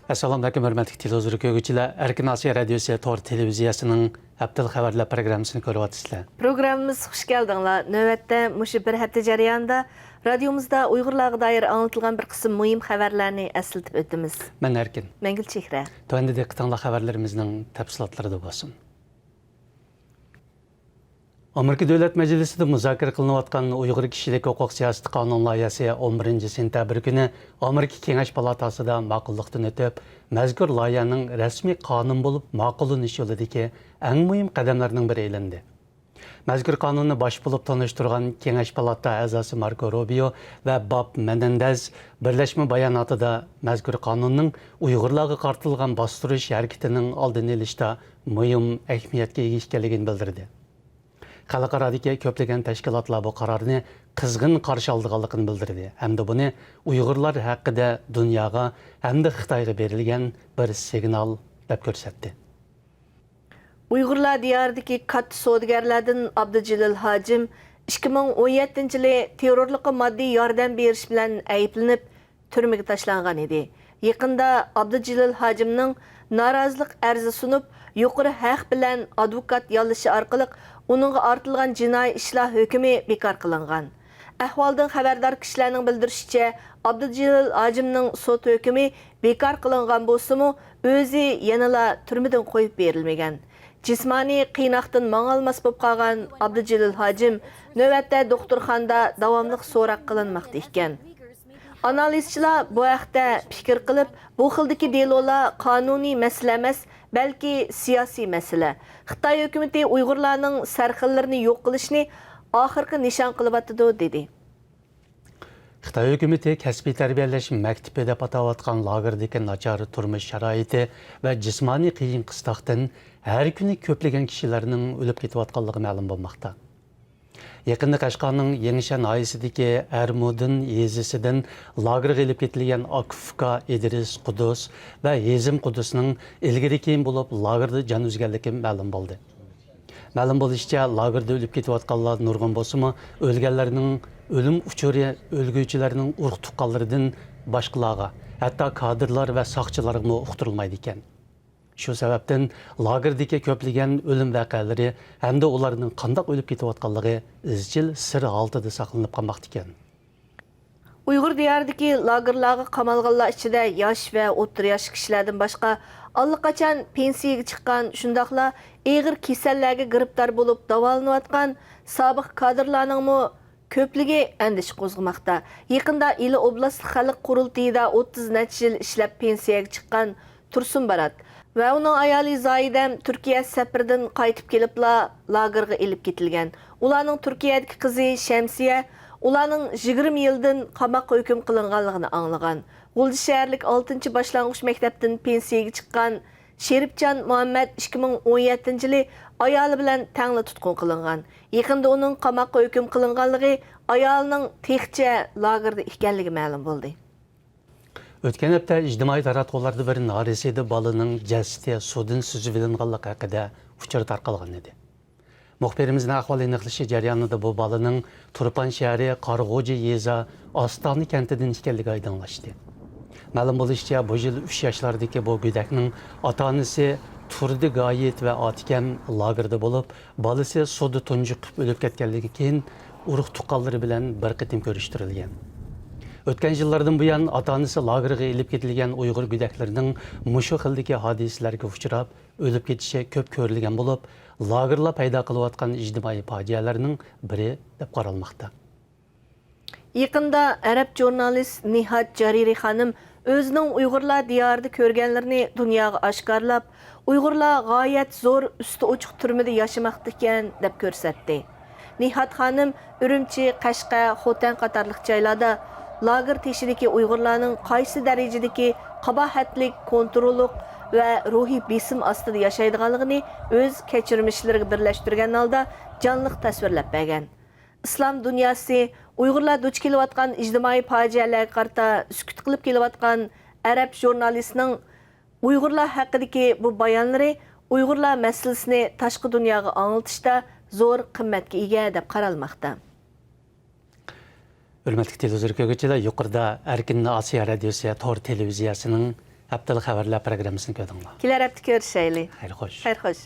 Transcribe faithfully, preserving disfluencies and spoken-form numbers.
ئەسسالامۇئەلەيكۇم، ھۆرمەتلىك تېلېۋىزور كۆرگۈچىلەر. ئەركىن ئاسىيا رادىيوسى تور تېلېۋىزىيەسىنىڭ ھەپتىلىك خەۋەرلەر پروگراممىسىنى كۆرۈۋاتىسىلەر. پروگراممىمىزغا خۇش كەلدىڭلار. نۆۋەتتە مۇشۇ بىر ھەپتە جەريانىدا رادىيومىزدا ئۇيغۇرلارغا دائىر ئاڭلىتىلغان بىر قىسىم مۇھىم خەۋەرلەرنى ئەسلىتىپ ئۆتىمىز. مەن ئەركىن. مەن گۈلچېھرە. تۆۋەندە دىققىتىڭلار خەۋەرلىرىمىزنىڭ تەپسىلاتلىرىدا بولسۇن. ئامېرىكا دۆلەت مەجلىسىدە مۇزاكىرە قىلىنىۋاتقان ئۇيغۇر كىشىلىك ھوقۇق سىياسىتى قانۇن لايىھەسى ئون بىرىنچى سېنتەبىر كۈنى ئامېرىكا كېڭەش پالاتاسىدا ماقۇللۇقتىن ئۆتۈپ، مەزكۇر لايىھەنىڭ رەسمىي قانۇن بولۇپ ماقۇللىنىش يولىدىكى ئەڭ مۇھىم قەدەملەرنىڭ بىرى ئېلىندى. مەزكۇر قانۇننى باش بولۇپ تونۇشتۇرغان كېڭەش پالاتا ئەزاسى ماركو روبىيو ۋە باب مېنېندېز بىرلەشمە باياناتىدا مەزكۇر قانۇننىڭ ئۇيغۇرلارغا قارىتىلغان باستۇرۇش ھەرىكىتىنىڭ ئالدىنى ئېلىشتا مۇھىم ئەھمىيەتكە ئىگە ئىكەنلىكىنى بىلدۈردى. خەلقئارادىكى كۆپلىگەن تەشكىلاتلار بۇ قارارنى قىزغىن قارشى ئالىدىغانلىقىنى بىلدۈردى ھەمدە بۇنى ئۇيغۇرلار ھەققىدە دۇنياغا ھەمدە خىتايغا بېرىلگەن بىر سىگنال دەپ كۆرسەتتى. ئۇيغۇرلار دىيارىدىكى كاتتا سودىگەرلەردىن ئابدۇجېلىل ھاجىم ئىككى مىڭ ئون يەتتىنچى يىلى تېررورلۇققا ماددىي ياردەم بېرىش بىلەن ئەيىبلىنىپ، تۈرمىگە تاشلانغان ئىدى. يېقىندا ئابدۇجېلىل ھاجىمنىڭ نارازىلىق ئەرزى سۇنۇپ، يۇقىرى ھەق بىلەن ئادۋوكات ياللىشى ئارقىلىق ئۇنىڭغا ئارتىلغان جىنايى ئىشلار ھۆكمى بىكار قىلىنغان. ئەھۋالدىن خەۋەردار كىشىلەرنىڭ بىلدۈرۈشىچە، ئابدۇجېلىل ھاجىمنىڭ سوت ھۆكمى بىكار قىلىنغان بولسىمۇ، ئۆزى يەنىلا تۈرمىدىن قويۇپ بېرىلمىگەن. جىسمانىي قىيناقتىن ماڭالماس بولۇپ قالغان ئابدۇجېلىل ھاجىم نۆۋەتتە دوختۇرخانىدا داۋاملىق سوراق قىلىنماقتا ئىكەن. ئانالىزچىلار بۇ ھەقتە پىكىر قىلىپ، بۇ خىلدىكى دېلولار قانۇنىي مەسىلە ئەمەس، بەلكى سىياسىي مەسىلە. خىتاي ھۆكۈمىتى ئۇيغۇرلارنىڭ سەرخىللىرىنى يوق قىلىشنى ئاخىرقى نىشان قىلىۋاتىدۇ، دېدى. خىتاي ھۆكۈمىتى كەسپىي تەربىيەلەش مەكتىپى دەپ ئاتاۋاتقان لاگېردىكى ناچار تۇرمۇش شارائىتى ۋە جىسمانىي قىيىن قىستاقتىن ھەر كۈنى كۆپلىگەن كىشىلەرنىڭ ئۆلۈپ كېتىۋاتقانلىقى مەلۇم بولماقتا. يېقىندا قەشقەرنىڭ يېڭىشەھەر ناھىيەسىدىكى ئەرمۇدىن يېزىسىدىن لاگېرغا ئېلىپ كېتىلگەن ئاكا ئۇكا ئىدرىس قۇدۇس ۋە ھېزىم قۇدۇسنىڭ ئىلگىرى كېيىن بولۇپ لاگېردا جان ئۈزگەنلىكى مەلۇم بولدى. مەلۇم بولۇشىچە، لاگېردا ئۆلۈپ كېتىۋاتقانلار نۇرغۇن بولسىمۇ، ئۆلگەنلەرنىڭ ئۆلۈم ئۇچۇرى ئۆلگۈچىلەرنىڭ ئۇرۇق تۇغقانلىرىدىن باشقىلارغا، ھەتتا كادىرلار ۋە ساقچىلارغىمۇ ئۇقتۇرۇلمايدىكەن. شۇ سەۋەبتىن، لاگېردىكى كۆپلىگەن ئۆلۈم ۋەقەلىرى ھەمدە ئۇلارنىڭ قانداق ئۆلۈپ كېتىۋاتقانلىقى ئىزچىل سىر ھالىتىدە ساقلىنىپ قالماقتىكەن. ئۇيغۇر دىيارىدىكى لاگېرلارغا قامالغانلار ئىچىدە ياش ۋە ئوتتۇرا ياش كىشىلەردىن باشقا، ئاللىقاچان پېنسىيەگە چىققان، شۇنداقلا ئېغىر كېسەللەرگە گىرىپتار بولۇپ داۋالىنىۋاتقان سابىق كادىرلارنىڭمۇ كۆپلۈكى ئەندىشە قوزغىماقتا. يېقىندا ئىلى ئوبلاستلىق خەلق قۇرۇلتىيىدا ئوتتۇز نەچچە يىل ئىشلەپ پېنسىيەگە چىققان تۇرسۇن بارات ۋە ئۇنىڭ ئايالى زاھىدەم تۈركىيە سەپىرىدىن قايتىپ كېلىپلا لاگېرغا ئېلىپ كېتىلگەن. ئۇلارنىڭ تۈركىيەدىكى قىزى شەمسىيە، ئۇلارنىڭ يىگىرمە يىلدىن قاماققا ھۆكۈم قىلىنغانلىقىنى ئاڭلىغان. غۇلجا شەھەرلىك ئالتىنچى باشلانغۇچ مەكتەپتىن پېنسىيەگە چىققان شېرىپجان مۇھەممەت ئىككى مىڭ ئون يەتتىنچى يىلى ئايالى بىلەن تەڭلا تۇتقۇن قىلىنغان. يېقىندا ئۇنىڭ قاماققا ھۆكۈم قىلىنغانلىقى، ئايالىنىڭ تېخىچە لاگېردا ئىكەنلىكى مەلۇم بولدى. ئۆتكەن ھەپتە ئىجتىمائىي تاراتقۇلاردا بىر نارەسىدە بالىنىڭ جەسىتى سۇدىن سۈزۈۋېلىنغانلىقى ھەققىدە ئۇچۇر تارقالغان ئىدى. مۇخبىرىمىزنىڭ ئەھۋال ئېنىقلىشى جەريانىدا بۇ بالىنىڭ تۇرپان شەھىرى قارىغۇجى يېزا ئاستانە كەنتىدىن ئىكەنلىكى ئايدىڭلاشتى. مەلۇم بولۇشىچە، بۇ يىل ئۈچ ياشلاردىكى بۇ گۆدەكنىڭ ئاتا-ئانىسى تۇردى گايىت ۋە ئاتىكەم لاگېردا بولۇپ، بالىسى سۇدا تۇنجۇقۇپ ئۆلۈپ كەتكەندىن كېيىن، ئۇرۇق-تۇغقانلىرى بىلەن بىر قېتىم كۆرۈشتۈرۈلگەن. ئۆتكەن يىللاردىن بۇيان، ئاتا-ئانىسى لاگېرغا ئېلىپ كېتىلگەن ئۇيغۇر گۆدەكلىرىنىڭ مۇشۇ خىلدىكى ھادىسىلەرگە ئۇچراپ، ئۆلۈپ كېتىشى كۆپ كۆرۈلگەن بولۇپ، لاگېرلار پەيدا قىلىۋاتقان ئىجتىمائىي پاجىئەلەرنىڭ بىرى دەپ قارالماقتا. يېقىندا ئەرەب ژۇرنالىست نىھاد جارىرى خانىم ئۆزىنىڭ ئۇيغۇرلار دىيارىدا كۆرگەنلىرىنى دۇنياغا ئاشكارىلاپ، ئۇيغۇرلار غايەت زور، ئۈستى ئوچۇق تۈرمىدە ياشىماقتا ئىكەن، دەپ كۆرسەتتى. نىھاد خانىم ئۈرۈمچى، قەشقەر، خوتەن قاتارلىق جايلاردا لاگېر تېشىدىكى ئۇيغۇرلارنىڭ قايسى دەرىجىدىكى قاباھەتلىك، كونتروللۇق ۋە روھىي بېسىم ئاستىدا ياشايدىغانلىقىنى ئۆز كەچۈرمىشلىرىگە بىرلەشتۈرگەن ھالدا جانلىق تەسۋىرلەپ بەرگەن. ئىسلام دۇنياسى، ئۇيغۇرلار دۇچ كېلىۋاتقان ئىجتىمائىي پاجىئەلەرگە قارىتا سۈكۈت قىلىپ كېلىۋاتقان ئەرەب ژۇرنالىستىنىڭ ئۇيغۇرلار ھەققىدىكى بۇ بايانلىرى ئۇيغۇرلار مەسىلىسىنى تاشقى دۇنياغا ئاڭلىتىشتا زور قىممەتكە ئىگە دەپ قارالماقتا. ھۆرمەتلىك تېلېۋىزور كۆرگۈچىلەر، يۇقىرىدا ئەركىن ئاسىيا رادىيوسى تور تېلېۋىزىيەسىنىڭ ھەپتىلىك خەۋەرلەر پروگراممىسىنى كۆردۈڭلار. كېلەر ھەپتە كۆرۈشەيلى. خەير خوش. خەير خوش.